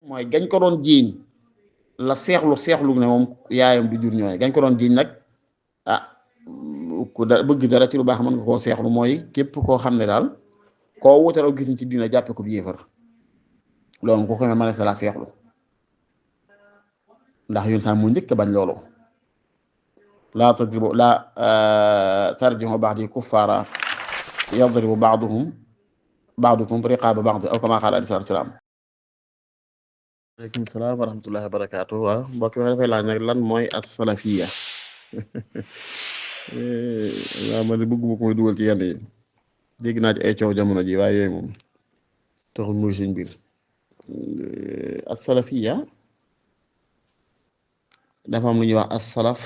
mooy gañ ko doon jiiñ la seexlu ne moom yaayam du jur ñooy gañ ko doon jiiñ nag ah ku da bëgg dara ci lu baax mën nga koo seexlu mooy képp koo xam ne daal koo wutaraw gis ci dina jàppe ko bi yéefar loolu ko xamee ma ne sa la seexlu ndax yoon sax mu njëkk bañ loolu laa tadribu laa tarji'u ba'di kuffaara yadribu ba'dukum riqaaba ba'd aw kamaa qaala alayhi salaatu wa salaam. Waaleykum salaam wa rahmatullahi wa barakaatu. waaw mbokk mi dafay laaj nag lan mooy as-salafiyya waaw man de bëgguma ko muy dugal ci yenn yi dégg naa ci ay coow jamono ji waaye yooyu moom taxul muy suñ mbir. as-salafiyya dafa am lu ñuy wax as-salaf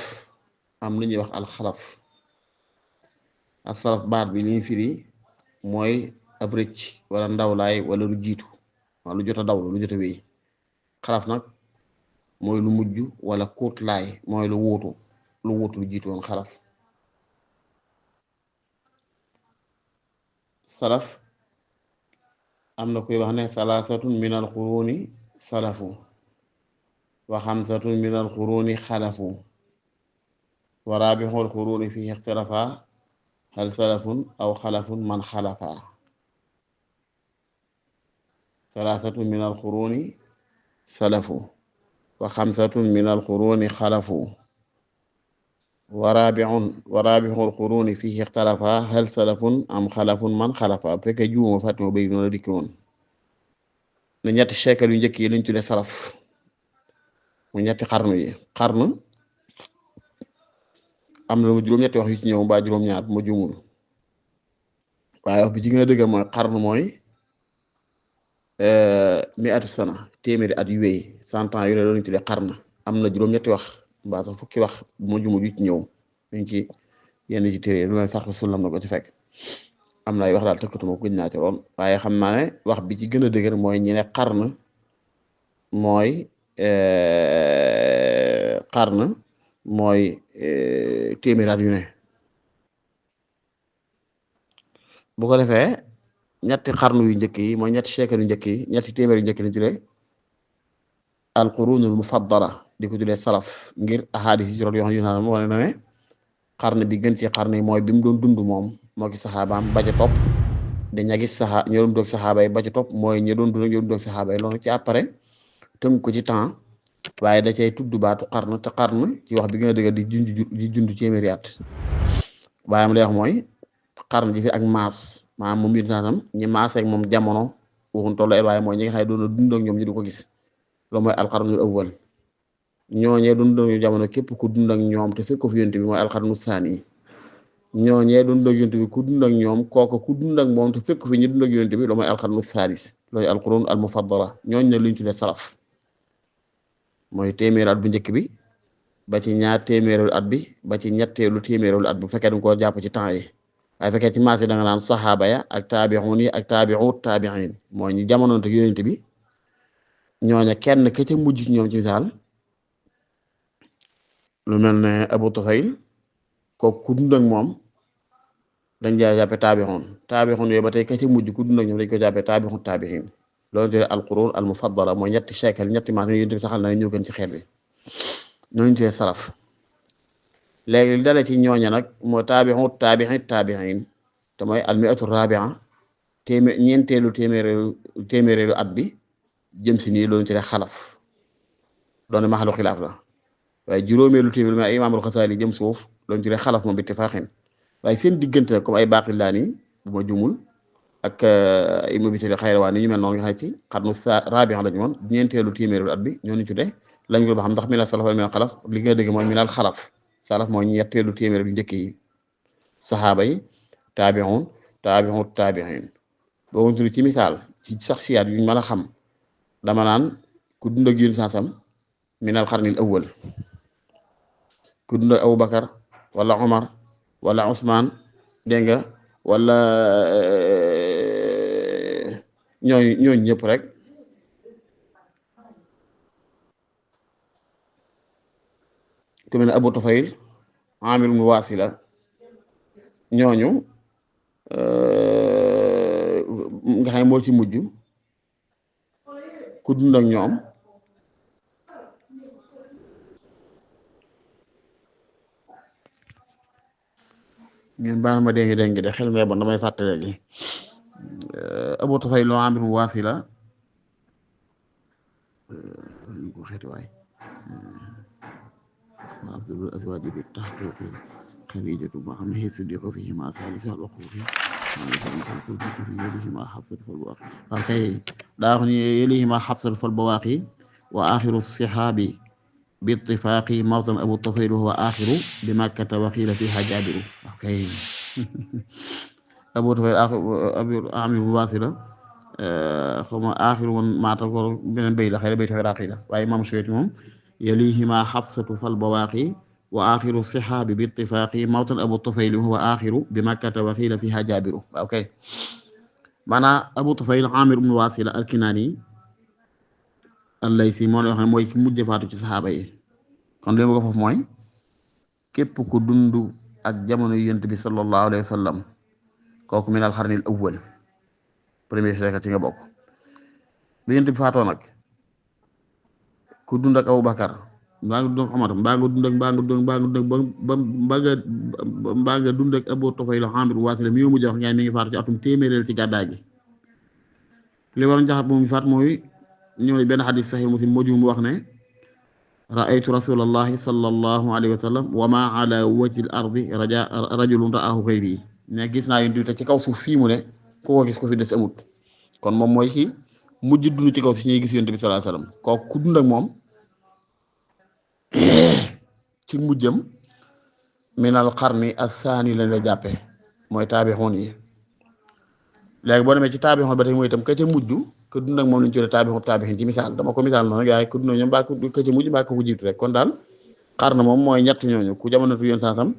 am lu ñuy wax alxalaf. as-salaf baat bi li ñu firi mooy ab rëcc wala ndawlaay wala lu jiitu wala lu jot a dawlu lu jot a wéy. xalaf nag mooy lu mujj wala kuutlaay mooy lu wuutu lu jiitu woon xalaf. salaf am na koy wax ne salaasatun min al quruni salafu wa xamsatun min al quruni xalafu wa raabixul quruni fi ixtilafa hal salafun aw xalafun man xalafa. salaasatun min al quruni salafu wa xamsatun min al quruni xalafu wa raabixul quruni fi ixtilafa hal salafun am xalafun man xalafa. bu fekkee juuma fàttuma bay noonu la dikki woon ne ñetti siècle yu njëkk yi lañ tuddee salaf mu ñetti xarnu yi xarnu am na juróom-ñetti wax yu ci ñëw mbaa juróom-ñaar bu ma juumul waaye wax bi ci gën a dëggal mooy xarnu mooy mi atu sana téeméeri at yu wéy 100 ans yu ne lañu tuddee xarna am na juróom-ñetti wax mbaa sax fukki wax bu ma juumul yu ci ñëw ñu ci yenn ci téere lu may sax sulam na ko ci fekk am na ay wax daal tëkkatuma ko gëj naa ci lool waaye xam naa ne wax bi ci gën a dëgër mooy ñi ne xarna mooy téeméeri at yu ne bu ko defee ñetti xarnu yu njëkk yi mooy ñetti siècle yu njëkk yi ñetti téeméer yu njëkk yi ñu tuddee alqurunul mufaddala di ko tuddee salaf ngir ahadis yi ci rot yoo xam ne wane na ne xarnu bi gën ci xarnu yi mooy bi mu doon dund moom moo ki saxaabaam ba ca topp di ñagi ñoo doon doog saxaaba yi ba ca topp mooy ñi doon dund ñoo doon doog saxaaba yi loolu ci après tënk ko ci temps waaye da cay tudd baatu xarnu te xarnu ci wax bi gën a dëgg di dund téeméeri at waaye am lay wax mooy xarnu ji fi ak maas maanaam moom it naanam ñi maas ak moom jamono waxuñ tollu waaye mooy ñi nga xam ne doon dund ak ñoom ñu di ko gis loolu mooy alxarnul awwal ñooñee dund ak jamono képp ku dund ak ñoom te fekk ko fi yonent bi mooy alxarnu saani ñooñee dund ak yonent bi ku dund ak ñoom kooku ku dund ak moom te fekk fi ñu dund ak yonent bi loolu mooy alxarnu saalis loolu alqurun al mufaddala ñooñ ne luñ tuddee salaf mooy téeméeru at bu njëkk bi ba ci ñaar téeméeru at bi ba ci ñetteelu téeméeru at bu fekkee da nga koo jàpp ci temps yi waaye fekkee ci maas yi da nga naan saxaaba ya ak taabixuun yi ak taabiu taabiin mooy ñu jamonoonte yonent bi ñooña kenn ka ca mujj ci ñoom ci misaal lu mel ne Abu Tufayl kooku ku dund ak moom dañ jaa jàppe taabixuun yooyu ba tey ka ca mujj ku dund ak ñoom dañ ko jàppe taabixuun taabiin loolu te alqurun al mufaddala mooy ñetti siècle ñetti maas yi yonent bi saxal na ñoo gën ci xeet bi ñooñu tuddee salaf léegi li dale ci ñooña nag moo taabixu taabiin te mooy almiatu rabia ñeenteelu téeméereelu at bi jëm si nii loolu ci dee xalaf doon maxalu xilaaf la waaye juróomeelu téeméer mais ay imaamul xasaali jëm suuf loolu ci dee xalaf moom bi ittifaaxin waaye seen diggante comme ay Baaqilaani bu ma jumul ak ibnu bisri xayrawaan ni ñu mel noonu nga xam ci xarnu rabia lañu woon ñeenteelu téeméereelu at bi ñooñu ci dee lañ ko ba xam ndax minal salaf wala minal xalaf li nga dégg mooy minal xalaf salaf mooy ñetteelu téeméer bi njëkk yi saxaaba yi taabi'un taabi'in boo ko tudd ci misaal ci saxsiyaat yu ñu mën a xam dama naan ku dund ak yéen saasam minal xarnil awwal ku dund ak Abubakar wala Omar wala Ousmane dégg nga wala ñooñu ñëpp rek ku mel ne Abu Tufayl Amir ibn Wasila ñooñu nga xam moo ci mujj ku dund ak ñoom ngeen baal ma dégg de xel mee bon damay fàtte léegi Abu Tufayl loo Amir Wasila ko xeeti waay afdalul azwaaji bi tahqiqi Xadiijatu ma xam ne xëy siddiqo fihima salisu al uqufi yelihima Xafsatu fal bawaaqi waaw kay daa wax ni yelihima Xafsatu fal bawaaqi wa axiru sihaabi bi ittifaaqi mawtan Abu Tufayl huwa axiru bi Makkata wa qiila fiiha Jaabiru waaw kay Abu Tufayl Amir Wasila xaw ma axiru man maata ko beneen béy la xëy na béy Iraaqi la waaye Imaam Suyuuti moom yalihima Xafsatu fal bawaaqi wa axiru sihaabi bi ittifaaqi mawtan Abu Tufayl huwa axiru bi Makkata wa qiila fiiha Jaabiru waaw kay maanaam Abu Tufayl Amir ibn Wasila al-Kinaani al-Laysi moo lay wax ne mooy ki mujj faatu ci saxaaba yi kon li ma ko foofu mooy képp ku dund ak jamono Yonent bi sallallahu alayhi wa sallam kooku min al-qarni al-awwal premier siècle ci nga bokk bi Yonent bi faatoo nag ku dund ak Abubakar mbaa nga dund ak Umar mbaa nga dund ak Abu Tufayl Amir Wasila mi mujj wax ngay mi ngi faatu ci atum téeméereel ci gàddaay gi li waroon jaxat moom faat mooy ñëw ne benn xadis saxiix Muslim moo mu wax ne raaytu rasulallahi sallallahu alayhi wa sallam wa ma ala wajhi al ardi rajulun raahu xayri ne gis naa Yonent bi te ci kaw suuf fii mu ne ku ko gis ko fi des amut kon moom mooy ki mujj dund ci kaw si ñuy gis Yonent bi sallallahu alayhi wa sallam kooku ku dund ak moom ci mujjam minal qarni as-saani lañ la jàppe mooy taabixoon yi léegi boo demee ci taabixoon ba tey mooy itam ka ca mujj ka dund ak moom lañ tuddee taabixin ci misaal dama ko misaal noonu yaay ku dund ñoom mbaa ka ca mujj mbaa ko jiitu rek kon daal xarn moom mooy ñett ñooñu ku jamonotu yoon sansam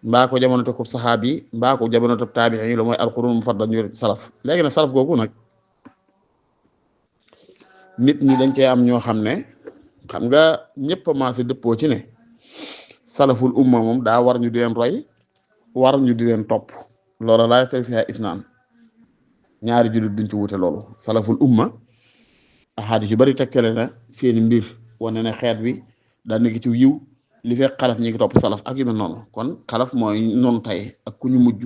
mbaa ko jamonotu ko saxaab yi mbaa ko jamonotu taabixin yi la mooy alqurun mufaddal ñu salaf léegi nag salaf googu nag nit ñi dañ cee am ñoo xam ne xam nga ñëpp a maase dëppoo ci ne salaful umma moom daa war ñu di leen roy war ñu di leen topp loola laay tey fi isnaan ñaari jullit duñ ci wute loolu salaful umma ahadis yu bari tekkale na seeni mbir wane ne xeet wi daa nekk ci yiw li fekk xalaf ñi ngi topp salaf ak yu mel noonu kon xalaf mooy noonu tey ak ku ñu mujj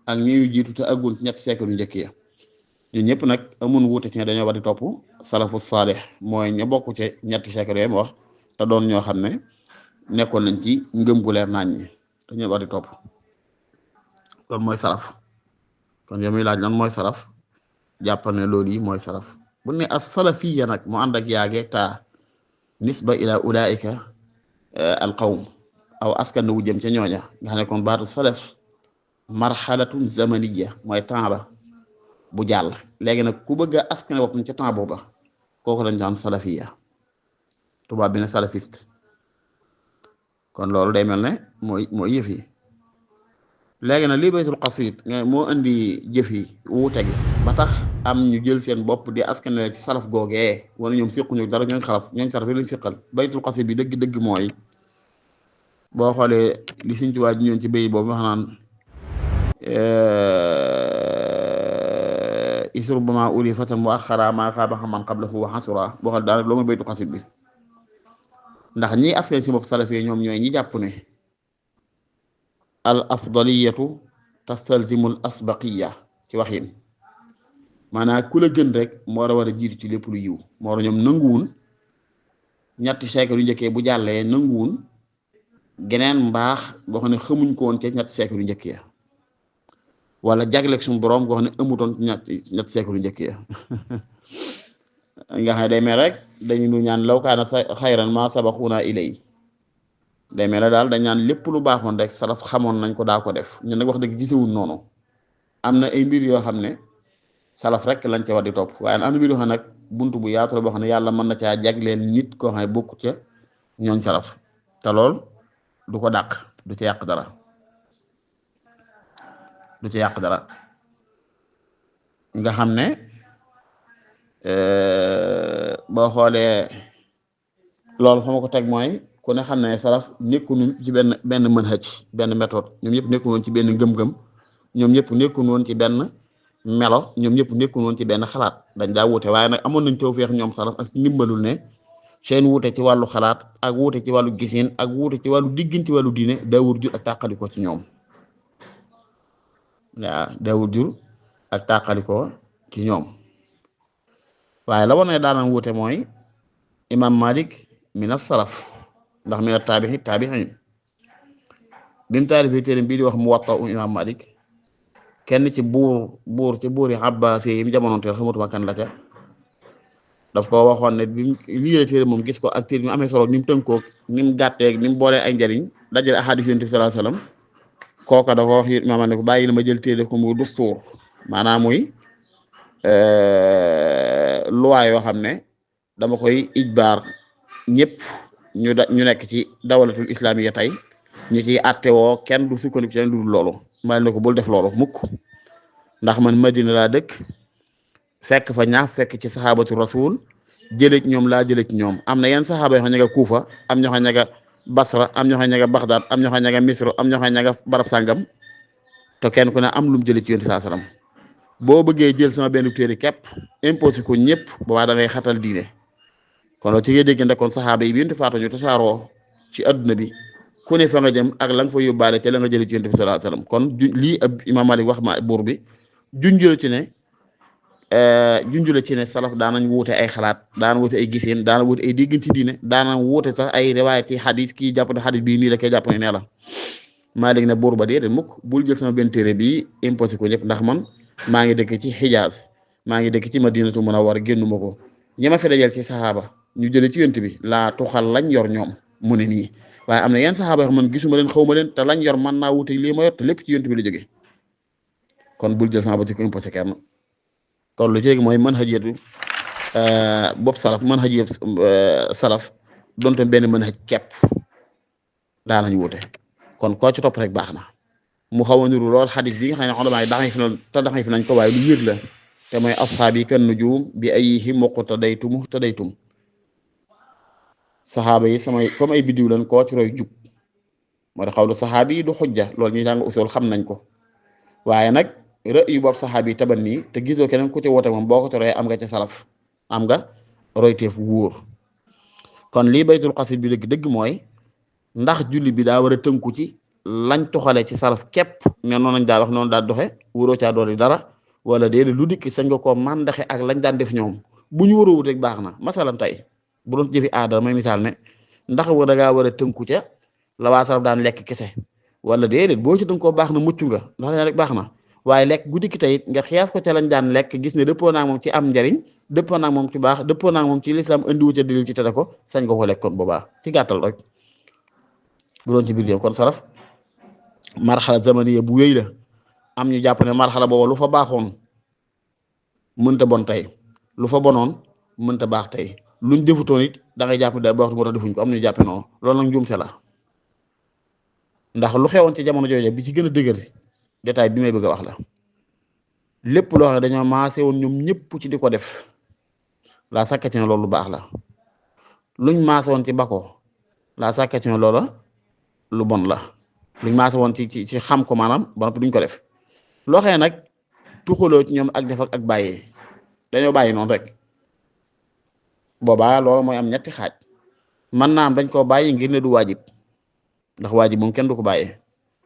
ak ñi ñu jiitu te aggun ci ñetti siècle yu njëkk ya ñun ñëpp nag amun wuute ci ne dañoo war di topp salafu saalih mooy ña bokk ci ñetti siècle yooyu ma wax te doon ñoo xam ne nekkoon nañ ci ngëm gu leer nañ ñi dañoo war di topp loolu mooy salaf kon yow mi laaj lan mooy salaf jàppal ne loolu yi mooy salaf bu ne as salafiyya nag mu ànd ak yaageeg taa nisba ila ulaika al qawm aw askan wu jëm ca ñooña nga xam ne kon baatu salaf marxalatun zamaniya mooy temps la bu jàll léegi nag ku bëgg a askan boppam ca temps booba kooku dañ daan salafiyya tubaab bi ne salafiste kon loolu day mel ne mooy yëf yi léegi nag lii baytul qasid nga moo indi jëf yi wuute gi ba tax am ñu jël seen bopp di askanale ci salaf googee wala ñoom séquñu dara ñooñ salaf yi lañ séqal baytul qasid bi dëgg-dëgg mooy boo xoolee li Sëñ Tuubaa ji ñoon ci béy boobu wax naan isru bama uri fatan mu axara maa xaaba xaman qablahu wa xasura boo xool daal loo mooy baytul qasid bi ndax ñi askan ci bopp salaf yi ñoom ñooy ñi jàpp ne al afdaliyatu tastalzimu al asbaqiya ci waxin maanaam ku la gën rek moo war a jiitu ci lépp lu yiw moo war a ñoom nanguwun ñetti siècle yu njëkkee bu jàllee nanguwun geneen mbaax boo xam ne xamuñ ko woon ca ñetti siècle yu njëkk ya wala jagleeg suñu borom boo xam ne amutoon ñetti siècle yu njëkk ya nga xam ne day mel rek dañu nu ñaan law kaana xayran ma sabaxuna ilay day mel ne daal dañ naan lépp lu baaxoon rek salaf xamoon nañ ko daa ko def ñun nag wax dëgg gisewul noonu am na ay mbir yoo xam ne salaf rek lañ ca war di topp waaye am na mbir yoo xam ne nag buntu bu yaatu la boo xam ne yàlla mën na caa jagleel nit koo xam ne bokku ca ñooñ salaf te lool du ko dàq du ci yàq dara nga xam ne boo xoolee loolu fa ma ko teg mooy ku ne xam ne salaf nekkuñu ci benn manhaj benn méthode ñoom ñëpp nekkuñu woon ci benn ngëm-ngëm ñoom ñëpp nekkuñu woon ci benn melo ñoom ñëpp nekkuñu woon ci benn xalaat dañ daa wuute waaye nag amoon nañ tawfeex ñoom salaf ak ndimbalul ne seen wuute ci wàllu xalaat ak wuute ci wàllu gisin ak wuute ci wàllu diggin ci wàllu diine daawur ju ak tàqali ko ci ñoom waaw daawul jur ak tàqalikoo ci ñoom waaye la woon ne daanan wuute mooy imam Malik mina salaf ndax mina taabiin bi mu taalifee téere bii di wax Muwatta u imam Malik kenn ci buur ci buur yi Abbaas yi mu jamonoonteel xamatuma kan la ca daf ko waxoon ne bi mu liggéey téere moom gis ko ak téere mi amee solo ni mu tënkoo ni mu gàttee ni mu boolee ay njariñ dajale ahadis Yonent bi sallallahu alayhi wasallam kooka da ko wax imam ne ko bàyyi la ma jël téere ko muy dustuur maanaam muy loi yoo xam ne dama koy ijbaar ñëpp ñu nekk ci dawlatul islamiya tey ñu ciy attewoo kenn du sukkandiku ci leen du loolu maa ne ko bul def loolu mukk ndax man Madina laa dëkk fekk fa ñaar fekk ci saxaabatu rasul jëlee ci ñoom laa jëlee ci ñoom am na yenn saxaaba yoo xam ne ña nga Kuufa am ñoo xam ne ña nga Basra am ñoo xam ne ña nga Bagdad am ñoo xam ne ña nga Misra am ñoo xam ne ña nga barab sàngam te kenn ku ne am lu mu jëlee ci Yonent saa salaam boo bëggee jël sama benn téere képp imposé ko ñëpp boobaa da ngay xatal diine kon loolu ci ngay dégg ne kon saxaaba yi bi Yonent faatu ñu tasaaroo ci adduna bi ku ne fa nga jëm ak la nga fa yóbbaale te la nga jëlee ci Yonent bi sallallahu alayhi wasallam kon lii ab Imam Malik wax ma buur bi junjula ci ne salaf daanañ wuute ay xalaat daana wuute ay giseen daana wuute ay digganti diine daana wuute sax ay riwaayat ci xadis kii jàpp ne xadis bii nii la koy jàpp ne nee la Malik ne buur ba déedéet mukk bul jël sama benn téere bii imposé ko ñëpp ndax man maa ngi dëkk ci Xijaaz maa ngi dëkk ci Madinatu Munawwara génnuma ko ñi ma fi dajal ci saxaaba ñu jëlee ci Yonent bi laa tuxal lañ yor ñoom mu ne nii waaye am na yenn saxaaba yoo xam man gisuma leen xawma leen te lañ yor mën naa wuute lii ma yor te lépp ci Yonent bi la jóge kon bul jël sama ba ci ko imposé kenn kon lu jéegi mooy manhajiyatu bopp salaf donte benn manhaj kepp daanañ wuute kon koo ci topp rek baax na mu xaw a niru lool xadis bi nga xam ne xolamaa yi daxay fi nañ ko waaye lu yëg la te mooy asxaab yi kan nujum bi ayyihim iqtadaytum saxaaba yi samay comme ay biddiw lan koo ci roy jub moo tax xawlu saxaabi yi du xujja loolu ñuy jàng usul xam nañ ko waaye nag rë yu boobu saxaabi yi taban nii te gisoo keneen ku ci woote moom boo ko ci roy am nga ca salaf am nga royteef wóor kon lii baytul qasid bi dëgg mooy ndax julli bi daa war a tënku ci lañ toxalee ci salaf képp ne noonu lañ daa wax noonu daal doxe wóoroo caa doole dara wala déedéet lu dikk sañ nga koo mandaxe ak lañ daan def ñoom bu ñu wóoroo wut rek baax na masalan tey bu doon jëfi aada may misaal ne ndax da ngaa war a tënku ca la waa salaf daan lekk kese wala déedéet boo ci tënkoo baax na mucc nga ndax rek baax na waaye lekk gu dikk tey nga xiyaas ko ca lañ daan lekk gis ne dëppoo naa moom ci am njariñ dëppoo naa moom ci baax dëppoo naa moom ci lislaam andiwu ca dilil ci tere ko sañ nga ko lekk kon boobaa ci gàttal rek bu doon ci biir yow kon salaf marxala zamaniya bu wéy la am ñu jàpp ne marxala booba lu fa baaxoon mënta bon tey lu fa bonoon mënta baax tey luñ defutoon it da ngay jàpp ne day baax moo tax defuñ ko am ñu jàppe noonu loolu nag njuumte la ndax lu xewoon ci jamono jooju bi ci gën a dëgër détail bi may bëgg a wax la lépp loo xam ne dañoo maase woon ñoom ñëpp ci di ko def laa sàkkati ne loolu lu baax la luñ maase woon ci bako laa sàkkati ne loola lu bon la luñ maase woon ci xam ko maanaam ba noppi duñ ko def loo xam ne nag tuxaloo ci ñoom ak def ak bàyyi dañoo bàyyi noonu rek boobaa loolu mooy am ñetti xaaj man naa am dañ koo bàyyi ngir ne du waajib ndax waajib moom kenn du ko bàyyee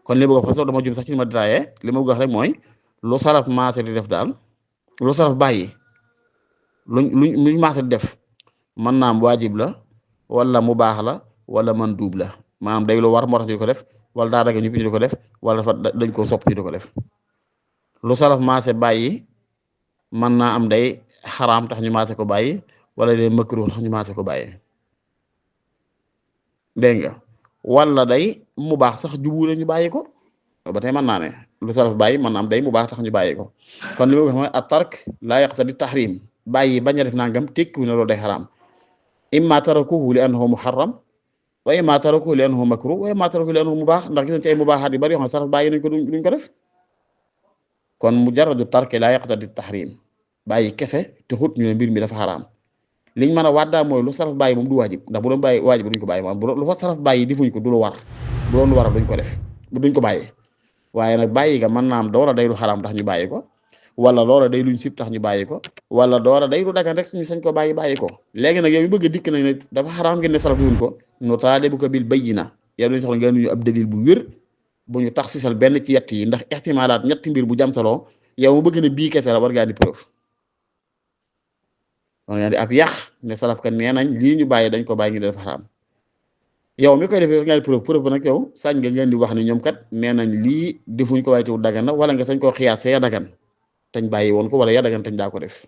kon li ma bëgg a wax dama jum sax ci ma détaillé li ma bëgg a wax rek mooy lu salaf maase di def daal lu salaf bàyyi luñ maase di def mën naa am waajib la wala mu baax la wala man duub la maanaam day lu war moo tax ñu ko def wala daa daga ñu di ko def wala dafa dañ koo sopp ñu di ko def lu salaf maase bàyyi mën naa am day xaraam tax ñu maase ko bàyyi wala day makruh tax ñu maase ko bàyyi dégg nga wala day mu baax sax jubu la ñu bàyyi ko ba tey mën naa ne lu salaf bàyyi mën naa am day mu baax tax ñu bàyyi ko kon li ma wax mooy at-tark laa yaqtadi tahrim bàyyi bañ a def nangam tekkiwu ne loolu day xaraam imma tarakuhu li annahu muharram wa imma tarakuhu li annahu makruh wa imma tarakuhu li annahu mubaax ndax gis nañ ci ay mubaaxaat yu bari yoo xam ne salaf bàyyi nañ ko duñ ko def kon mujarradu tark laa yaqtadi tahrim bàyyi kese te xut ñu ne mbir mi dafa xaraam liñ mën a wàddaa mooy lu salaf bàyyi moom du waajib ndax bu doon bàyyi waajib duñ ko bàyyi maanaam lu fa salaf bàyyi defuñ ko du lu war bu doon lu war duñ ko def duñ ko bàyyi waaye nag bàyyi ga mën naa am doora day lu xaraam tax ñu bàyyi ko wala loola day luñ sib tax ñu bàyyi ko wala doora day lu dagan rek suñu sañ ko bàyyi ko léegi nag yow mi bëgg a dikk nag ne dafa xaraam ngeen ne salaf duñ ko no taalibu ko bil bayyina yow lañ soxla ngeen ñu ab dalil bu wér bu ñu tax sisal benn ci yett yi ndax ixtimaalaat ñetti mbir bu jamtaloo yow mu bëgg ne bii kese la war ngaa di preuve war ngaa di ab yàq ne salaf kan nee nañ lii ñu bàyyi dañ ko bàyyi ngi dafa xaraam yow mi koy defee war ngaa di preuve nag yow sañ nga ngeen di wax ne ñoom kat nee nañ lii defuñ ko waaye teewul dagan na wala nga sañ koo xiyaas ya dagan tañ bàyyi woon ko wala ya dagan tañ daa ko def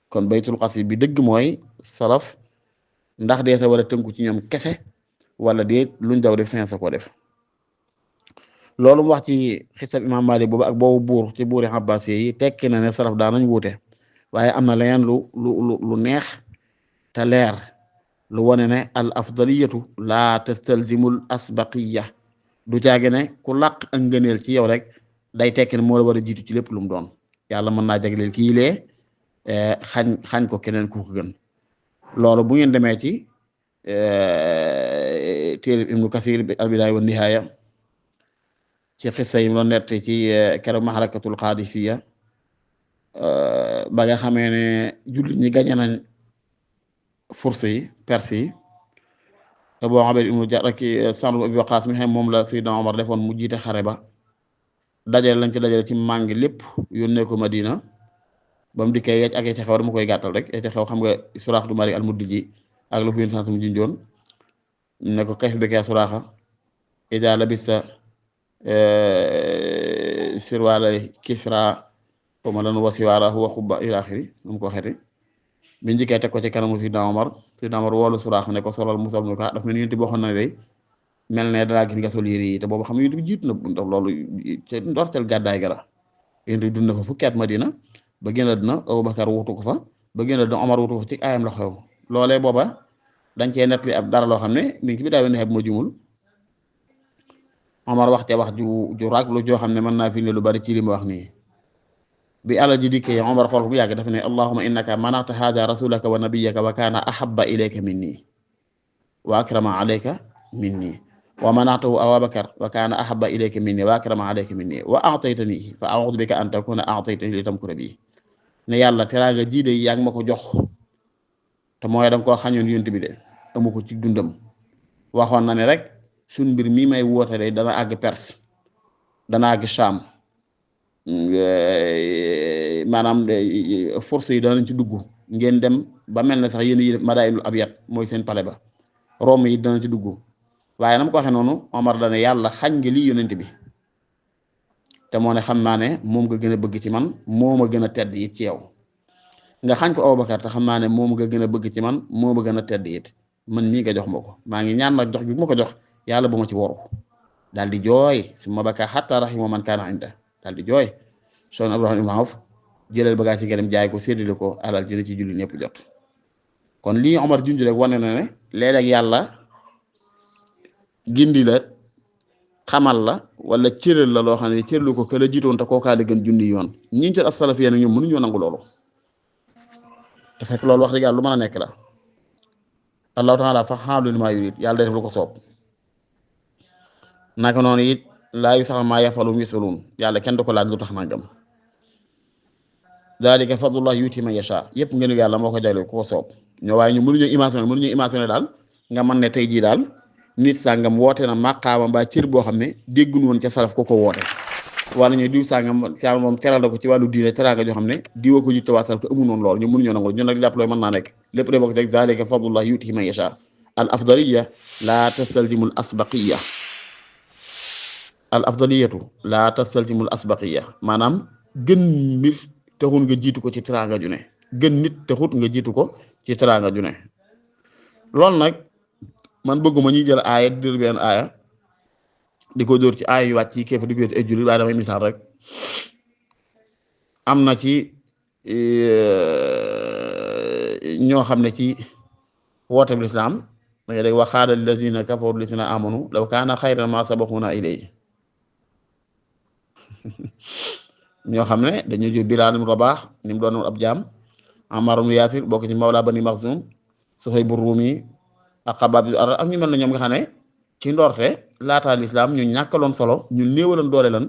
kon baytul qasid bi dëgg mooy salaf ndax dee sa war a tënku ci ñoom kese wala déet luñ daw def sañ sa ko def loolu mu wax ci xisab imam Malik boobu ak boobu buur ci buuri Abbas yi tekki na ne salaf daa nañ wuute waaye am na leneen lu neex te leer lu wane ne al afdaliyatu la tastalzimul asbaqiya du caage ne ku làq ak ngëneel ci yow rek day tekki ne moo la war a jiitu ci lépp lu mu doon yàlla mën naa jagleel kii lee xañ ko keneen ku ko gën loolu bu ngeen demee ci téere Ibnu Kasir al bidaaya wa nihaaya ci xissa yi mu doon nett ci keroog maxarakatul Qaadisiya ba nga xamee ne jullit ñi gañe nañ Fursi yi Perse yi Abu Ubayda ibnu Jarrah ki Sa'd ibn Abi Waqqaas mi xam moom la Seydina Omar defoon mu jiite xare ba dajale lañ ci dajale ci màng lépp yónnee ko Madina ba mu dikkee yecc ak yecc xew dama koy gàttal rek yecc xew xam nga Suraaxa du Maalik al-Mudliji ak la fu yéen sans mu junjoon ne ko kayfa bika Suraaxa idaa labista sirwaala Kisra xawma lan wasiwaara wa xubba ila axiri mu ko xeeti biñ njëkkee teg ko ci kanamu Sidna Omar woolu Suraaxa ne ko solal musal mu ko daf mel ni yéen boo xam ne day mel ne dalaa gis nga sol yére yi te boobu xam nga yéen jiitu na ndax loolu ci ndorteel gàddaay ga la yéen dund na fa fukki at Madina ba génn àddina Abubakar wutu ko fa ba génn àddina Omar wutu ko ci ayam la xew loolee booba dañ cee nettali ab dara loo xam ne mi ngi ci bi daa ne bu ma jumul Omar wax ca wax ju rag lu joo xam ne mën naa fi ne lu bari ci li mu wax nii bi alal ji dikkee Omar xool ko bu yàgg dafa ne allahumma innaka manata hada rasulaka wa nabiyaka wa kana ahabba ilayka minni wa akrama alayka minni wa manatahu Abubakar wa kana ahabba ilayka minni wa akrama alayka minni wa a'taytani fa a'udhu bika an takuna a'taytani li tamkura bi ne yàlla teraanga ji de yaa ngi ma ko jox te mooy da nga koo xañoon yonent bi de amu ko ci dundam waxoon na ne rek suñ mbir mii may woote de dana àgg Perse dana àgg Sham maanaam force yi danañ ci dugg ngeen dem ba mel ne sax yéen yi Madainul Abyad mooy seen palais ba Rome yi dana ci dugg waaye nam ko waxee noonu Omar dana yàlla xañ nga lii yonent bi te moo ne xam naa ne moom nga gën a bëgg ci man moo ma gën a tedd it ci yow nga xañ ko Abubakar te xam naa ne moom nga gën a bëgg ci man moo ma gën a tedd it man nii nga jox ma ko maa ngi ñaan nag jox bi ma ko jox yàlla bu ma ci waru daal di jooy su ma baka xatta rahimu man kaana inda daal di jooy son Abdurahmaan ibn Awf jëlal bagage yi nga dem jaay ko séddale ko alal ci ci julli ñëpp jot kon lii Omar junj rek wane na ne léeg-léeg yàlla gindi la xamal la wala cëral la loo xam ne cëralu ko ka la jiitoon te kookaa la gën junni yoon ñi ñu jot as-salafiyya nag ñoom mënuñoo nangu loolu te fekk loolu wax dëgg yàlla lu mën a nekk la Allahu ta'ala fa'aalun limaa yuriid yàlla day def lu ko soob naka noonu it laa yus'alu ammaa yaf'alu wa hum yus'aluun yàlla kenn du ko laaj lu tax nangam zaalika fadlullaahi yu'tiihi man yashaa yëpp ngeen yàlla moo ko jagleel ku ko soob ñoo waaye ñu mënuñoo imaginer daal nga mën ne tey jii daal nit sàngam woote na maqaama mbaa cër boo xam ne dégguñu woon ca salaf ko woote wala ñu diw sàngam sa moom teral na ko ci wàllu diine teraanga joo xam ne diwa ko jiite waa salaf te amuñu woon loolu ñu mënuñoo nangu ñun nag jàpp loolu mën naa nekk lépp de bokk rek zaalika fadlullaahi yu'tiihi man yashaa al afdaliyya laa tastalzimul asbaqiyya al afdaliyatu laa tastalzimul asbaqiyya maanaam gën mbir taxul nga jiitu ko ci teraanga ju ne gën nit taxut nga jiitu ko ci teraanga ju ne loolu nag man bëgguma ñuy jël aaya di dër benn aaya di ko dóor ci aaya yu wàcc ci kéefa di ko ay jullit waaye damay misaal rek am na ci ñoo xam ne ci woote bi lislaam da ngay dégg wa qaala allazina kafaru lillazina amanu law kaana xayran ma sabaquna ilayhi ñoo xam ne dañoo jël Bilaal ibn Rabaah ni mu doon ab jaam Ammaar ibn Yaasir bokk ci mawla Bani Maxsum Suhayb ar-Rumi ak Xabbaab ak ñu mel ne ñoom nga xam ne ci ndorte laataa lislaam ñu ñàkkaloon solo ñu néewaloon doole lan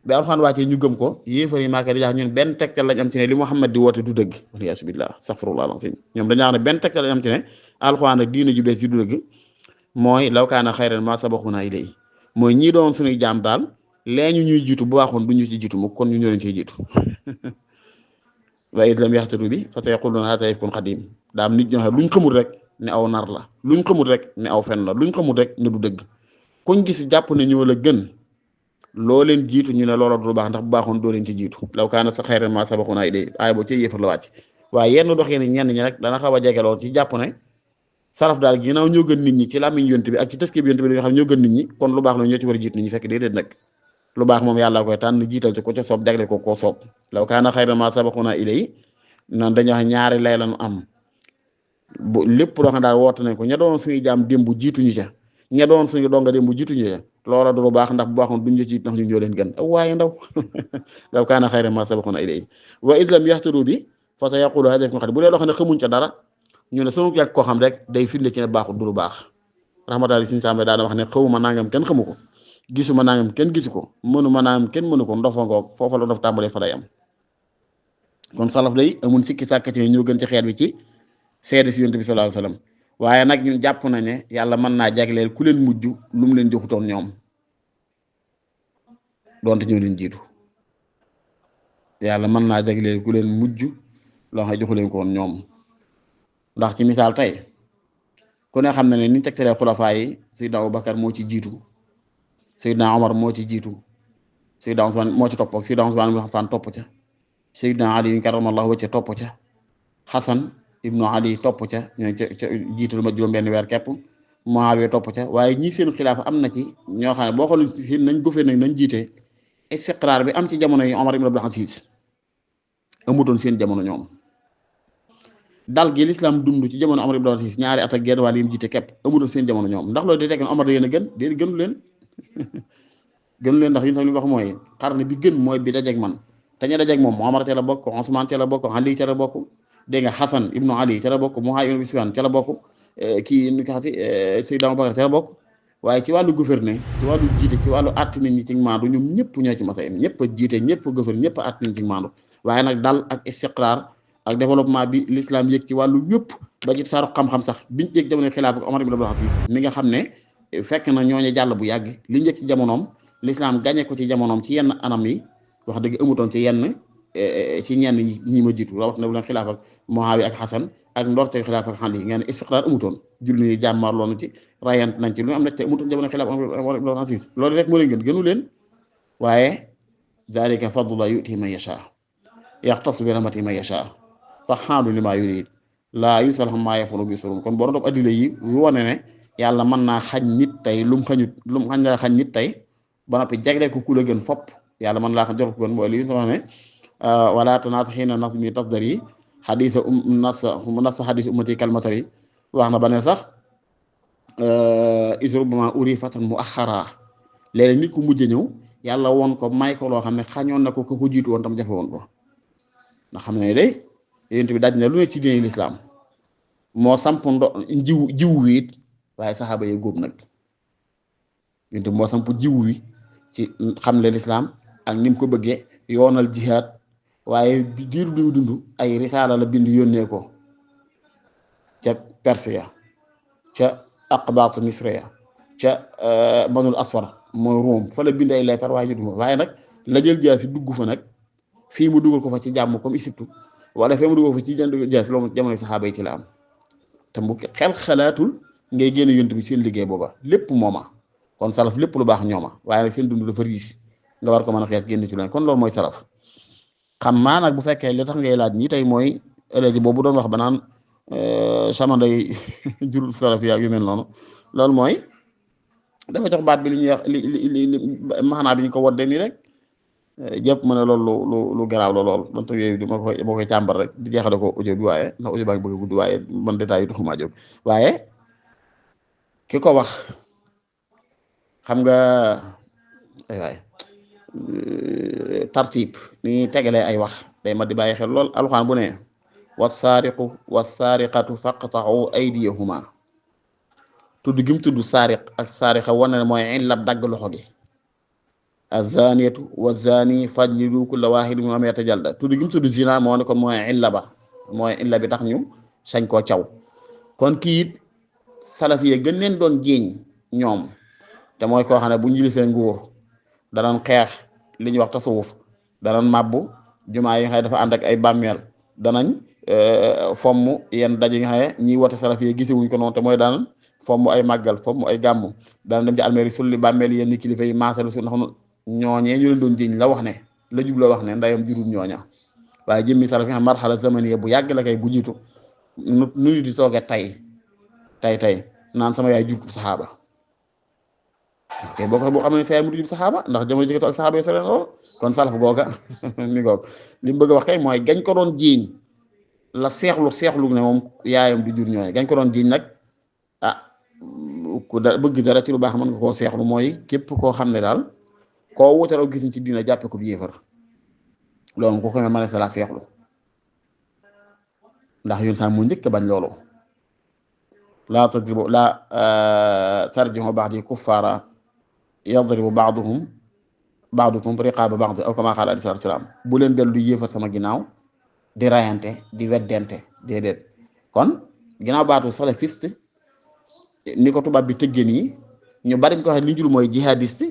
bi Alxuraan wàccee ñu gëm ko yéefar yi Màkka di jaax ñun benn tegtal lañ am ci ne li Muhammad di woote du dëgg waliyaasu billaah astaghfirullaah al-aziim ñoom dañoo xam ne benn tegtal lañ am ci ne Alxuraan ak diina ju bees yi du dëgg mooy law kaana xayran maa sabaqunaa ilayhi mooy ñii doon suñuy jaam daal lee ñu ñuy jiitu bu baaxoon du ñu ci jiitu mu kon ñu ñoo leen ciy jiitu wa iz lam yahtadu bi fa sayaquluna haadha ifkun qadiim daa am nit ñoo xam luñ xamul rek ne aw nar la luñ xamul rek ne aw fen la luñ xamul rek ne du dëgg kuñ gis jàpp ne ñoo la gën loo leen jiitu ñu ne loola du baax ndax bu baaxoon doo leen ci jiitu law kaana xayran maa sabaqunaa ilayhi aay boo ci yéefar la wàcc waaye yenn dox yi ñenn ñi rek dana xaw a jege lool ci jàpp ne salaf daal ginnaaw ñoo gën nit ñi ci làmmiñ yonent bi ak ci tëskib yonent bi dañoo xam ñoo gën nit ñi kon lu baax la ñoo ci war a jiitu nit ñi fekk déedéet nag lu baax moom yàlla koy tànn jiital ci ko ca soob jagle ko koo soob law kaana xayran maa sabaqunaa ilayhi nan dañoo wax ñaari lay lañu am bu lépp loo xam daal woote nañ ko ña doon suñuy jaam démb jiituñu ca ña doon suñu donga démb jiituñu ca loola du lu baax ndax bu baaxoon duñ la ci ndax ñu ñoo leen gën waaye ndaw law kaana xayran maa sabaqunaa ilayhi wa iz lam yahtadu bi fa sayaqulu haadha ifkun qadiim bu dee loo xam ne xamuñ ca dara ñu ne sunu yàgg koo xam rek day firnde ci ne baaxul du lu baax rahmatullahi suñu sàmbe daana wax ne xawuma nangam kenn xamu ko gisuma nangam kenn gisu ko mënuma nangam kenn mënu ko ndofa ngoog foofa la ndof tàmbalee fa lay am kon salaf day amul sikki sàkkati ñoo gën ci xeet bi ci seede si yonent bi sallallahu alayhi wasallam waaye nag ñun jàpp nañ ne yàlla mën naa jagleel ku leen mujj lu mu leen joxutoon ñoom donte ñoo leen jiitu yàlla mën naa jagleel ku leen mujj loo xam ne joxu leen ko woon ñoom ndax ci misaal tey ku ne xam na ne ni tegtalee xulafaa yi Seydina Abubakar moo ci jiitu Seydina Omar moo ci jiitu Seydina Usmaan moo ci topp ak Seydina Usmaan ibn Affaan topp ca Seydina Ali karamallahu wajhahu topp ca Xasan ibnu Ali topp ca ñoo ca jiitu lu ma juróom benn weer képp Muawiya topp ca waaye ñii seen xilaafa am na ci ñoo xam ne boo xool nañ gouverner nañ jiite istiqraar bi am ci jamono yi Omar ibn Abdul Aziz amutoon seen jamono ñoom dal gi lislaam dund ci jamono Omar ibn Abdul Aziz ñaari at ak genn wàll yi mu jiite képp amutoon seen jamono ñoom ndax loolu di tekk ne Omar da yéen a gën déedéet gënu leen gënu leen ndax yi li wax mooy xarne bi gën mooy bi dajeeg man te ña dajeeg moom Omar ca la bokk Usmaan ca la bokk Ali ca la bokk dégg nga Xasan ibnu Ali ca la bokk Muawiya ibnu Sufyaan ca la bokk kii nu ko xati Seydina Abubakar ca la bokk waaye ci wàllu gouverner ci wàllu jiite ci wàllu àtt nit ñi ci maandu ñoom ñëpp ñoo ci masa yem ñëpp a jiite ñëpp a gouverner ñëpp a àtt nit ñi ci maandu waaye nag dal ak istiqraar ak développement bi l'islam yëg ci wàllu yëpp ba ci saaru xam-xam sax biñ yëg jamono xilaaf ak Omar ibn Abdul Aziz mi nga xam ne fekk na ñooñu jàll bu yàgg li njëkk ci jamonoom l'islam gañe ko ci jamonoom ci yenn anam yi wax dëgg amutoon ci yenn ci ñenn ñi ma jiitu rawat na bu leen xilaaf ak Muawiya ak Xasan ak ndorte xilaaf ak Ali ngeen istiqraar amutoon julli ni jàmmaar loonu ci rayant nañ ci lu am na te amutoon jamono xilaaf Omar ibn Abdul Aziz loolu rek moo leen gënu leen waaye zalika fadlullah yu'tihi man yasha yaxtas bi rahmatihi man yasha fa'aalu limaa yuriid laa yus'alu ammaa yaf'alu wa hum yus'aluun kon boo doon topp addila yi yu wane ne yàlla mën naa xañ nit tey lu mu xañ la xañ nit tey ba noppi jagle ko ku la gën fopp yàlla mën laa ko jox ko gën mooy li ñu wax ne wala tanaas xiina nas mi tasdar yi xadisa nas xadis ummati kalmatari wax na ba ne sax isru bama uri fatan mu axara léeg-léeg nit ku mujj ñëw yàlla woon ko may ko loo xam ne xañoon na ko ko jiitu woon tam jafe woon ko ndax xam ne day yonent bi daj na lu ne ci diine lislaam moo samp jiw wi it waaye saxaaba yi góob nag yonent bi moo samp jiw wi ci xamle lislaam ak ni mu ko bëggee yoonal jihaad waaye diiru bi mu dund ay risaala la bind yónnee ko ca Perse ya ca aqbaatu Misra ya ca banul asfar mooy Rome fa la bind ay leetar waaye jotu waaye nag la jël jaasi dugg fa nag fii mu dugal ko fa ci jàmm comme Égypte wala fee mu dugal fa ci jënd jaasi loolu jamono saxaaba yi ci la am te mu xel xalaatul ngay génn yonent bi seen liggéey booba lépp mooma kon salaf lépp lu baax ñooma waaye nag seen dund dafa riis nga war ko mën a xees génn ci leen kon loolu mooy salaf xam maa nag bu fekkee li tax ngay laaj ñi tey mooy élégi boobu doon wax ba naan samanday jurul salaf yaa yu mel noonu loolu mooy dafa jox baat bi li ñuy wax li maanaa bi ñu ko wodde nii rek jëpp ma ne loolu lu garaaw la lool donte yooyu du ma koy càmbar rek di jeexale ko audio bi waaye ndax audio baa ngi bëgg a gudd waaye man détails yi taxumaa jóg waaye ki ko wax xam nga ay waay tartib ni ñuy tegalee ay wax day ma di bàyyi xel lool alxuraan bu ne wasaariqu wasaariqatu faqta'u aydiyahuma tudd gi mu tudd saariq ak saariqa wane ne mooy illab dagg loxo gi azaniyatu wazani fajlidu kulla waahidin minhumaa mi'ata jalda tudd gi mu tudd zina moo ne kon mooy illa ba mooy illa bi tax ñu sañ koo caw kon kii it salaf yi gën leen doon jéeñ ñoom te mooy koo xam ne bu ñu jilifee nguur danañ xeex li ñuy wax tasawuf, danañ màbbu jumaa yi nga xam ne dafa ànd ak ay bàmmeel, danañ fomm yenn daje nga xam ne ñiy wote salaf yi gisewuñ ko noonu te mooy daan fomm ay màggal fomm ay gàmmu, danañ dem ci almeeri sulli bàmmeel yenn kilifa yi maaselu su ndax ñooñee ñu leen doon jiñ la wax ne la jubloo wax ne ndayam jurul ñooña. waaye jëmmi salaf yi xam marxala zamaniya bu yàgg la kay bu jiitu nu di tooge tey naan sama yaay jurul saxaaba ok boo xam ne sa yaay mu jurul saxaaba ndax jamono jëkk toog saxaaba yi sa leen lool kon salaf googa mi ngoog li mu bëgg a wax kay mooy gañ ko doon jiiñ la seexlu ne moom yaayam du jur ñooñu gañ ko doon jiiñ nag ku da bëgg dara ci lu baax mën nga koo seexlu mooy képp koo xam ne daal koo wutaraw gis ci diina jàppe ko bi yéefar loolu ko mën a sa la seexlu ndax yoon sax mu njëkk bañ loolu laa tadribu laa tarji'u ba'di kuffaara yadribu ba'dukum riqaaba ba'd aw kamaa qaala alayhi salaam bu leen dellu di yéefar sama ginnaaw di rayante di weddente déedéet kon ginnaaw baatu salafiste ni ko tubaab bi tëggee nii ñu bari ko waxee li jur mooy jihadiste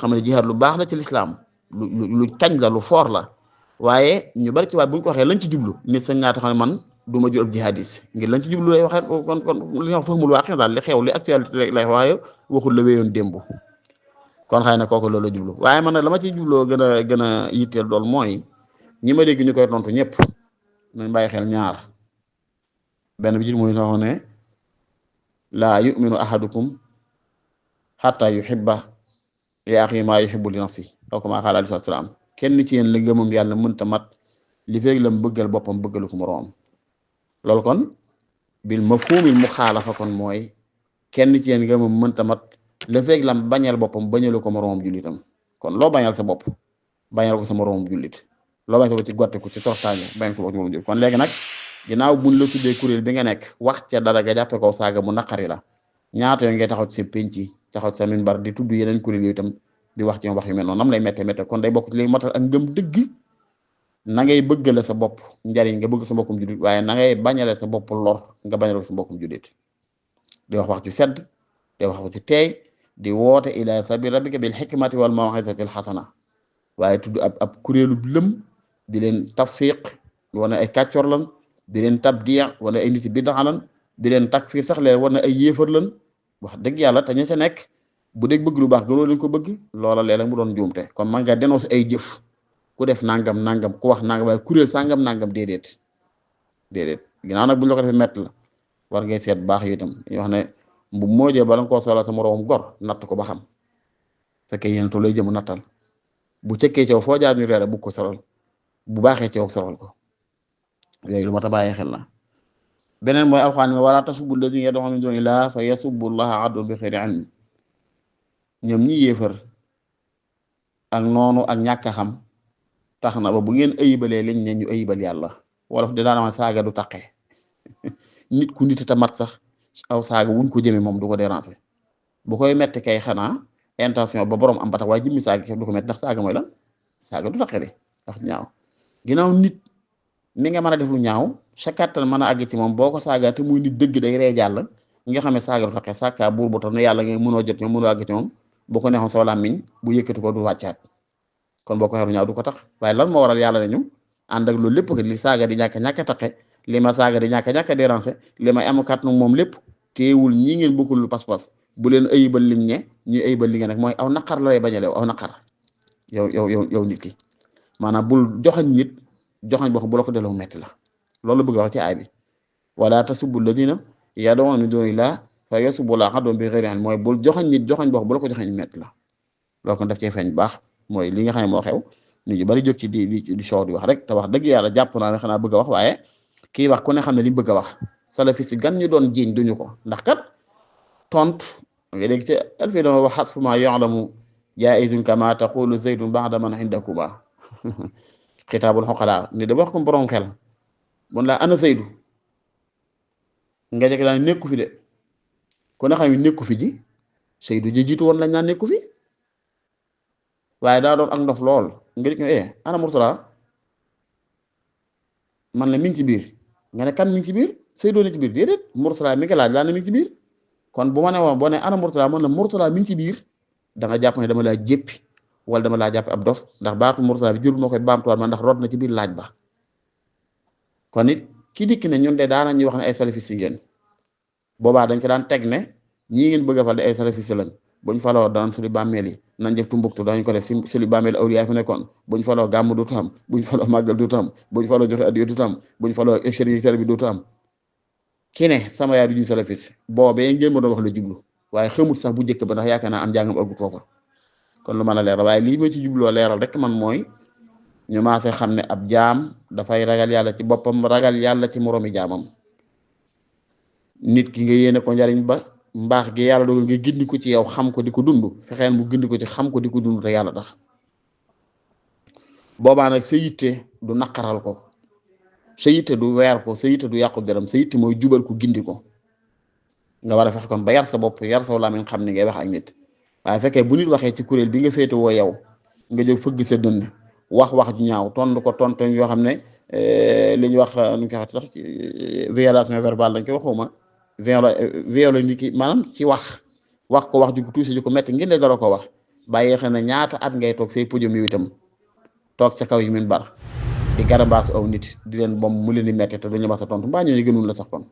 xam ne jihad lu baax la ci lislaam lu kañ la lu foor la waaye ñu bari tubaab bu ñu ko waxee lañ ci jublu nit sañ naa tax ne man du ma jur ab jihadiste ngir lañ ci jublu lay waxee kon li ñuy wax fahmul waaqi daal li xew li actualité lay waaye waxul la wéyoon démb kon xëy na kooku loolu la jublu waaye man nag la ma ciy jubloo gën a yitteel dool mooy ñi ma dégg ñu koy tontu ñëpp nañ bàyyi xel ñaar benn bi ci muy taxaw ne laa yuminu ahadukum xatta yuhibba li axi maa yuhibbu li nafsi aw kama qaala alayhi salaam kenn ci yéen la ngëmam yàlla mënta mat li feeg lam bëggal boppam bëggalu ko moroom loolu kon bil mafhumil muxaalafa kon mooy kenn ci yéen ngëmam mënta mat li feeg lam bañal boppam bañalu ko moroomam jullitam kon loo bañal sa bopp bañal ko sa moroomam jullit loo bañ sa bopp ci gotte ko ci tortaange bañal sa bopp ci moroomam jullit kon léegi nag ginnaaw buñ la tuddee kuréel bi nga nekk wax ca dara nga jàppe ko saaga mu naqari la ñaata yoon ngay taxaw ci sa penc taxaw ci sa minbar di tudd yeneen kuréel yooyu itam di wax ci wax yu mel noonu nam lay métte kon day bokk ci li matal ak ngëm dëgg na ngay bëggale sa bopp njariñ nga bëgg sa mbokkum jullit waaye na ngay bañale sa bopp lor nga bañale sa mbokkum jullit di wax ju sedd di wax ju teey di woote ila sabili rabbika bil hikmati wal maw'izatil hasana waaye tudd ab kuréelu lëm di leen tafsiq wane ay kàccor lan di leen tabdiya wane ay nit bid'a lan di leen takfir sax leen wane ay yéefar lan wax dëgg yàlla te ña ca nekk bu dee bëgg lu baax gënoo leen ko bëgg loola léeg-léeg mu doon juumte kon man nga dénoncer ay jëf ku def nangam ku wax nangam waaye kuréel sangam nangam déedéet ginnaaw nag bu ñu la ko defee mett la war ngay seet baax yi itam ñu wax ne mbu moo jël bala nga koo solal sa moroom gor natt ko ba xam fekkee yéen lay jëm nattal bu cëkkee coow foo jaar ñu reere bu ko solal bu baaxee coow solal ko yooyu lu ma ta bàyyi xel la beneen mooy alxuraan mi wala tasubbu llaziina yad'uuna min duuni llaahi fa yasubbu llaaha adwan bi xayri ilm ñoom ñi yéefar ak noonu ak ñàkk a xam tax na ba bu ngeen ayibalee liñ ne ñu ayibal yàlla wolof de daanama saaga du taqe nit ku nit ta mat sax aw saaga wuñ ko jëmee moom du ko déranger bu koy metti kay xanaa intention ba borom am ba tax waaye jëmmi saaga du ko metti ndax saaga mooy lan saaga du taqe de ndax ñaaw ginnaaw nit mi nga mën a def lu ñaaw sa kàttan mën a àgg ci moom boo ko saaga te muy nit dëgg day ree jàll nga xam ne saaga du taqe sàkka buur bu tax ne yàlla ngay mënoo jot ñoom mënoo àgg ci moom boo ko neexoon sa làmmiñ bu yëkkati ko du wàccaat kon boo ko xeeru ñaaw du ko tax waaye lan moo waral yàlla ne ñu ànd ak loolu lépp ko li saaga di ñàkk taqe li ma saaga di ñàkk déranger li may am kàttan moom lépp teewul ñii ngeen bokkul lu pas-pas bu leen ayibal liñ ne ñuy ayibal li nga nag mooy aw naqar la lay bañalew aw naqar yow nit ki maanaam bul joxañ nit joxañ boo xam bu la ko delloo metti la loolu bëgg a wax ci aay bi wala tasubbu llaziina yad'uuna min duuni llaahi fa yasubbu llaaha adwan bi ghayri ilm mooy bul joxañ nit joxañ boo xam bu la ko joxañ metti la loolu kon daf cee feeñ baax mooy li nga xam ne moo xew nit ñu bari jóg ci di soow di wax rek te wax dëgg yàlla jàpp naa ne xanaa bëgg a wax waaye kii wax ku ne xam ne li mu bëgg a wax salafi si gan ñu doon jiiñ duñu ko ndax kat tontu nga dégg ci alfi dama wax hasbu maa ya'lamu jaa'izun kama taqulu zaydun ba'da man indakuma xitaabul xoqalaa ni da wax ko borom xel bon laa ana Zaydu nga jëkk daan nekku fi de ku ne xam ne nekku fi ji Zaydu ji jiitu woon lañ naan nekku fi waaye daa doon ak ndof lool nga dik ana Murtala man la mi ngi ci biir nga ne kan mi ngi ci biir Zaydu ne ci biir déedéet Murtala mi ngi laaj laa ne mi ngi ci biir kon bu ma ne woon boo ne ana Murtala man la Murtala mi ngi ci biir da nga jàpp ne dama laa jéppi wala dama laa jàpp ab dof ndax baatu Murtala bi jurul moo koy baamtuwaat ma ndax rot na ci biir laaj ba kon it ki dikk ne ñun de daana ñuy wax ne ay salafiste ngeen boobaa dañ ko daan teg ne ñii ngeen bëgg a fal de ay salafiste lañ buñ faloo daan suli bàmmeel yi nañ def Tumbuktu dañ ko def si suli bàmmeel awliya fi nekkoon buñ faloo gàmm dootu am buñ faloo màggal dootu am buñ faloo joxe addiya dootu am buñ faloo extérieur bi dootu am ki ne sama yaay du ñu salafiste boobee ngeen ma doon wax la jublu waaye xamut sax bu njëkk ba ndax yaakaar naa am njàngam ëggut foofa kon lu mën a leeral waaye lii ma ci jubloo leeral rek man mooy ñu maase xam ne ab jaam dafay ragal yàlla ci boppam ragal yàlla ci moroomi jaamam nit ki nga yéene ko njariñ ba mbaax gi yàlla dogal nga gindi ko ci yow xam ko di ko dund fexeel mu gindi ko ci xam ko di ko dund te yàlla tax boobaa nag sa yitte du naqaral ko sa yitte du weer ko sa yitte du yàqu deram sa yitte mooy jubal ko gindi ko nga war a fexe kon ba yar sa bopp yar sa làmmiñ xam ni ngay wax ak nit waaye fekkee bu nit waxee ci kuréel bi nga féete woo yow nga jóg fëgg sa dënn wax ju ñaaw tontu ko tontu yoo xam ne li ñuy wax nu ñu koy waxee sax ci violation verbale lañ koy waxuma violé nit ki maanaam ci wax ko wax ju ko tuuti ju ko metti ngeen ne dara ko wax bàyyi xel na ñaata at ngay toog say podium yu itam toog sa kaw yu min bar di garambaasu aw nit di leen bom mu leen di metti te duñu mas a tontu mbaa ñooñu gënul la sax kon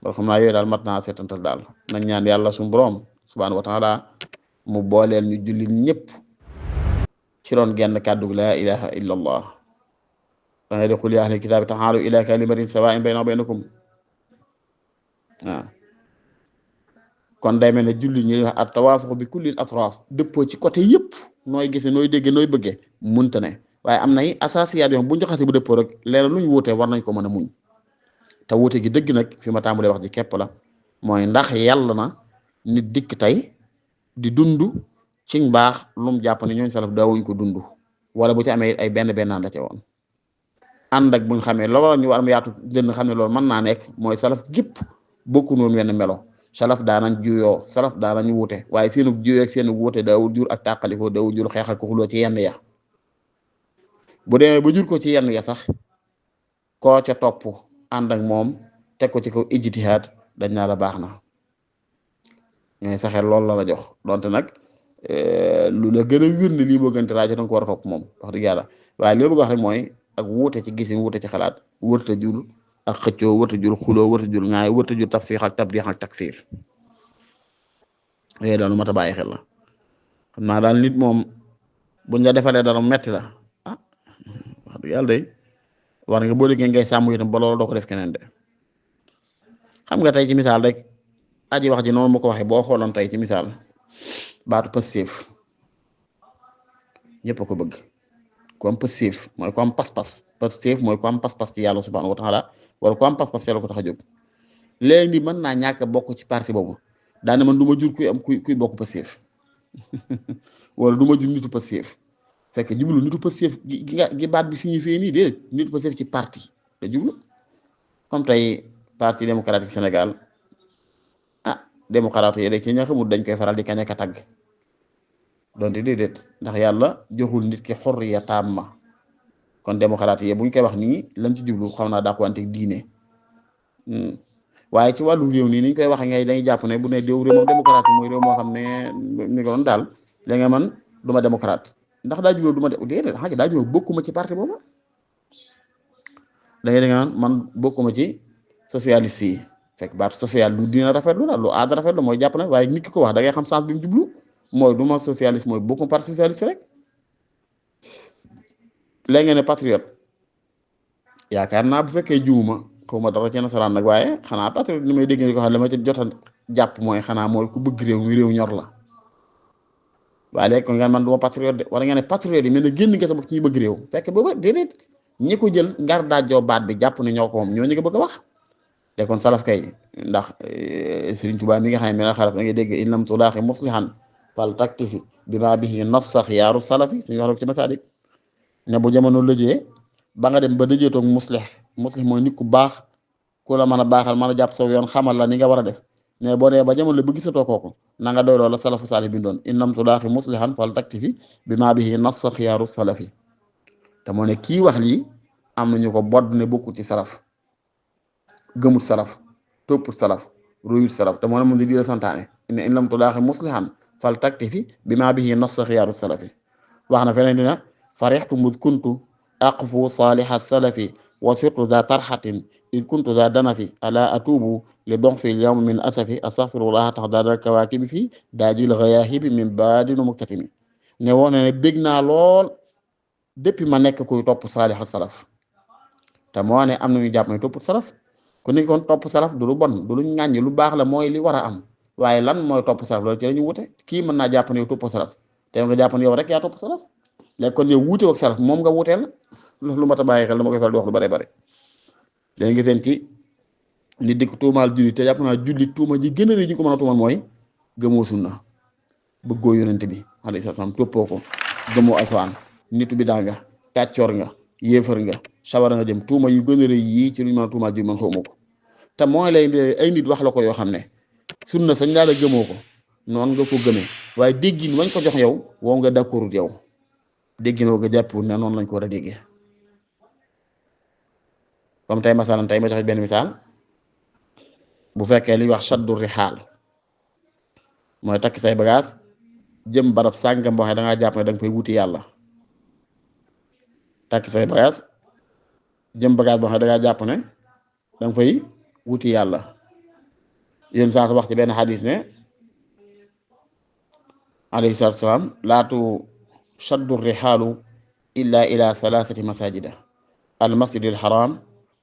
loolu xam naa yooyu daal mat naa seetantal daal nañ ñaan yàlla suñu borom subhaanahu wa taala mu booleel ñu jullit ñëpp ci roon genn kàddu laa ilaha illa allah dangay de qul yaa ahlal kitaabi ta'aalu ilaa kalimatin sawaa'in baynanaa wa baynakum waaw kon day mel ne jullit ñi wax at tawaafuq bi kullil atraaf dëppoo ci côté yëpp nooy gisee nooy déggee nooy bëggee munta ne waaye am nay asaasiyaat yoo bu ñu xasee bu dëppoo rek leer lu ñu wuute war nañ ko mën a muñ te wuute gi dëgg nag fi ma tàmbalee wax ji képp la mooy ndax yàlla na nit dikk tey di dund ci mbaax lu mu jàpp ne ñooñu salaf daawuñ ko dund wala bu ci amee ay benn naan la ca woon ànd ak buñ xamee loolu ñu war am yaatu gën xam ne loolu mën naa nekk mooy salaf gépp bokku noonu wenn melo salaf daanañ juyoo salaf daanañ wuute waaye seenu juyoo ak seenu wuute daawul jur ak tàqalikoo daawul jur xeex ak ko xuloo ci yenn ya bu demee ba jur ko ci yenn ya sax koo ca topp ànd ak moom teg ko ci kaw ijtihaad dañ naa la baax na ñooy saxel loolu la jox donte nag lu la gën a wér ne lii boo gënte rajo danga ko war a topp moom wax dëgg yàlla waaye li ma bëgg wax rek mooy ak wuute ci gisin wuute ci xalaat wërta jur ak xëccoo wërta jur xuloo wërta jur ngaay wërta jur tafsix ak tabdix ak takfir yooyu daal lu mat a bàyyi xel la xam naa daal nit moom buñ la defalee dara metti la ah wax dëgg yàlla day war nga boo liggéey ngay sàmm itam ba loolu doo ko def keneen de xam nga tey ci misaal rek aji wax ji noonu ma ko waxee boo xooloon tey ci misaal baatu Pastef ñëpp a ko bëgg ku am Pastef mooy ku am pas-pas Pastef mooy ku am pas-pas ci yàlla subhanahu wa taala wala ku am pas-pas yàlla ko tax a jóg léegi mën naa ñàkk bokk ci parti boobu daane man du ma jur kuy bokk Pastef wala du ma jur nitu Pastef fekk jublu nitu Pastef gi baat bi signifie nii déedéet nitu Pastef ci parti la jublu comme tey parti démocratique Sénégal démocrate yi rek ci ña xamul dañ koy faral di kañ a tagg donte déedéet ndax yàlla joxul nit ki xorriya tamma kon démocrate yi buñ koy wax nii lañ ci jublu xaw naa daa ko wante diine waaye ci wàllu réew nii niñ koy waxee ngay dañuy jàpp ne bu ne réew moom démocrate mooy réew moo xam ne ni ko doon daal la nga man du ma démocrate ndax daa jubloo du ma déedéet xanaa daa jubloo bokkuma ci parti boobu da ngay naan man bokkuma ci socialiste yi fekk baat social lu dina rafetlu la lu aada rafetlu mooy jàpp na waaye nit ki ko wax da ngay xam sens bi mu jublu mooy du ma socialiste mooy bokkuma parti socialiste rek léegi nga ne patriote yaakaar naa bu fekkee juuma xaw ma dara ci nasaraan nag waaye xanaa patriote ni may dégg ni ko xam ne ma ci jot a jàpp mooy xanaa mooy ku bëgg réew mi réew ñor la waaye léegi kon nga man du ma patriote de wala nga ne patriote yi mel ne génn nga sa bopp ci ñi bëgg réew fekk booba déedéet ñi ko jël ngar daajoo baat bi jàpp ne ñoo ko moom ñoo ñu nga bëgg a wax te kon salaf kay ndax Sëriñ Tuubaa mi nga xam ne xaraf da ngay dégg in lam tulaaxi muslihan fal taktifi bima bihi nassa xiyaaru salafi suñu wax ci masaalik ne bu jamono lëjee ba nga dem ba dëjee toog muslih mooy nit ku baax ku la mën a baaxal mën a jàpp saw yoon xamal la ni nga war a def mais boo dee ba jamono la ba gisatoo kooku na nga doy loola salafu salih bi doon in lam tulaaxi muslihan fal taktifi bima bihi nassa xiyaaru salafi te moo ne kii wax lii am nañu ko bodd ne bokku ci salaf gëmut salaf topput salaf royul salaf te moo ne moom di la santaane in lam tudaaxi muslihan fal taktifi bi maa bihi nassa xiyaaru salafi wax na feneen dina farixtu mud kuntu aqfu saaliha salafi wa sirtu za tarxatin id kuntu za danafi ala atubu li dox fi lyawm min asafi astaxfirullaha tax daadal kawaakibi fi daajil xayaahibi min baadinu muktatimi ne woon ne bég naa lool depuis ma nekk kuy topp saaliha salaf te moo ne am nañu jàpp ne topp salaf ku ni kon topp salaf du lu bon du lu ŋàññ lu baax la mooy li war a am waaye lan mooy topp salaf loolu ci la ñu wute kii mën naa jàpp ne yow topp salaf te nga jàpp ne yow rek yaa topp salaf léegi kon yow wuute ak salaf moom nga wuuteel lu mat a bàyyi xel dama koy faral di wax lu bare bare léegi nga seen ci nit di ko tuumaal julli te jàpp naa julli tuuma ji gën a rëy ñu ko mën a tuumal mooy gëmoo sunna bëggoo yonente bi alayhi salaam toppoo ko gëmoo alxuraan nitu bi daa nga kàccoor nga yéefar nga sawara nga jëm tuuma yu gën a rëy yii ci lu ñu mën a tuumaal julli man xawma ko te mooy lay ay nit wax la ko yoo xam ne sunna sañ laa la gëmoo ko noonu nga ko gëmee waaye déggin wañ ko jox yow wow nga d'accordut yow déggin woo nga jàppul ne noonu lañ ko war a déggee comme tey masalan tey ma joxe benn misaal bu fekkee li wax shaddu rixaal mooy takk say bagage jëm barab sàngam boo xam ne da ngaa jàpp ne da nga fay wuti yàlla takk say bagage jëm bagage boo xam ne da ngaa jàpp ne da nga fay wuti yàlla yéen saa wax ci benn xadis ne alayhi salaatu salaam laatu shaddu rixaalu illa ila thalathati masajida al masjid al haram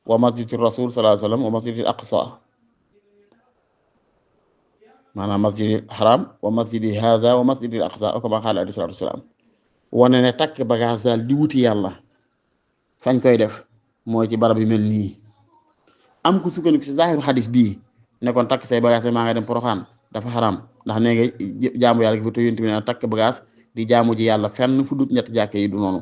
wa masjid rasul sallallahu alayhi wa sallam wa masjid al aqsa maanaam masjid al haram wa masjid haza wa masjid al aqsa o kama xaala alayhi salaatu salaam wane ne takk bagage daal di wuti yàlla fañ koy def mooy ci barab yu mel nii am ku sukkandiku ci zahiru xadis bii ne kon takk say bagage maa nga dem poroxaan dafa xaram ndax nee nga jaamu yàlla gi fa yonent bi ne takk bagage di jaamu ji yàlla fenn fu dut ñett jàkke yi du noonu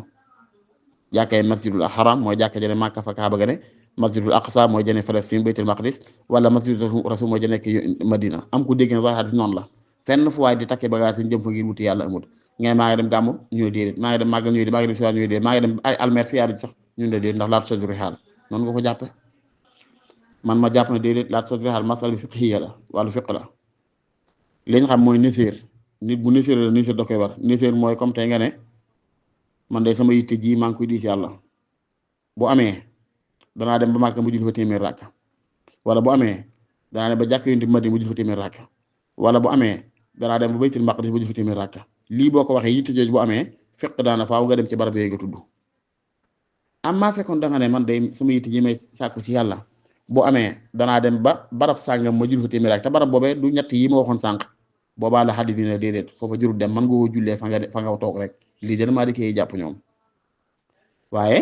jàkke yi masjidul haram mooy jàkke jëne Màkka fa Kaaba ga ne masjidul aqsa mooy jëne Palestine baytul maqdis wala masjidul rasul mooy jëne Madina am ku dégg ne zahiru xadis noonu la fenn fu waay di takke bagage yi jëm fa ngir wuti yàlla amul ngay maa ngi dem gàmmu ñu ne déedéet maa ngi dem màggal ñu ne maa ngi dem siwaar ñu ne déedéet maa ngi dem ay almer siyaar ji sax ñu ne déedéet ndax laatu saduri xaal noonu nga ko jàppe man ma jàpp ne déedéet laatu saduri xaal masal bi fiqhiya la wàllu fiq la li ñu xam mooy niséer nit bu niséer la niséer da koy war niséer mooy comme tey nga ne man de sama yitte ji maa ngi koy diis yàlla bu amee danaa dem ba Màkka mu jul fa téeméer ràkk wala bu amee danaa dem ba jàkk yonent bi Madina mu jul fa téeméer ràkk wala bu amee danaa dem ba baytul maqdis mu jul fa téeméer ràkk lii boo ko waxee yitte jooju bu amee fiq daana faaw nga dem ci barab yooyu nga tudd am maa fekkoon da nga ne man de sama yitte ji may sàkku ci yàlla bu amee danaa dem ba barab sàngam ma jul fa téeméer ràkk te barab boobee du ñett yi ma waxoon sànq boobaa la xadis bi ne déedéet foofa jurul dem man nga ko jullee fa nga toog rek lii dana maa di koy jàpp ñoom waaye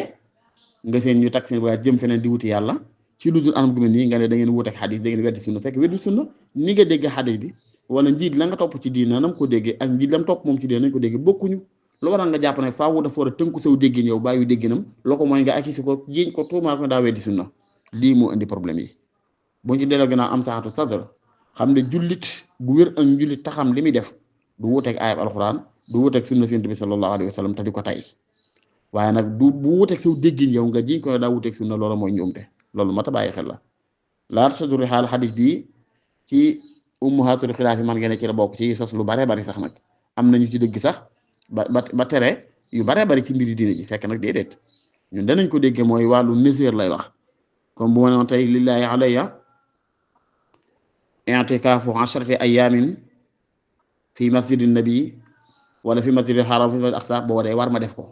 nga seen ñu takk seen bagage jëm feneen di wuti yàlla ci lu dul anam gu mel nii nga ne da ngeen wuute ak xadis da ngeen weddi sunna fekk weddi sunna ni nga dégg xadis bi wala njiit la nga topp ci diina nam ko déggee ak njiit lam topp moom ci diina nañ ko déggee bokkuñu lu waral nga jàpp ne faawu dafa war a tënku saw déggin yow bàyyi dégginam loo ko mooy nga akisi ko jiiñ ko tuumaal ko daa weddi sunna lii moo indi problème yi buñ ci delloo gannaaw am saxatu sadr xam ne jullit bu wér ak jullit taxam li muy def du wuuteeg ayab alxuraan du wuuteeg sunna Yonent bi sallallahu alayhi wa sallam te di ko tay waaye nag du bu wuuteeg saw déggin yow nga jiñ ko ne daa wuuteeg sunna loolu mooy njuumte loolu mat a bàyyi xel la laata saduri xaal xadis bii ci ummahatul xilaaf yi man ngeen ci la bokk ci sos lu bare bari sax nag am nañu ci dëgg sax ba tere yu bare bari ci mbiri diine ji fekk nag déedéet ñun danañ ko déggee mooy wàllu niséer lay wax comme bu ma ne woon tey lillahi alayya i'tikaafu 10 ayaamin fi masjidin nabi wala fi masjidil haram fi masjidil aqsa boo dee war ma def ko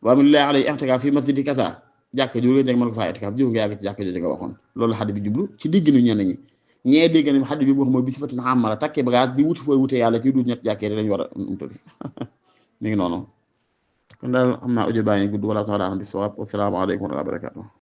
waaye mu lillahi alayya i'tikaaf fi masjidi kasa jàkk jur nga jeg mën ko faa i'tikaaf jur nga yàgg ci jàkk jooju nga waxoon loolu xadis bi jublu ci digginu ñenn ñi ñee dégg ne xadis bi wax mooy bi sifatin amala takkee bagage di wuti fooy wutee yàlla ci dul ñett jàkkee lañ war a tuddi mi ngi noonu kon daal xam naa audio baa ngi gudd wala taala bi sawaab wassalaamu aleykum wa rahmatullahi wa barakatuh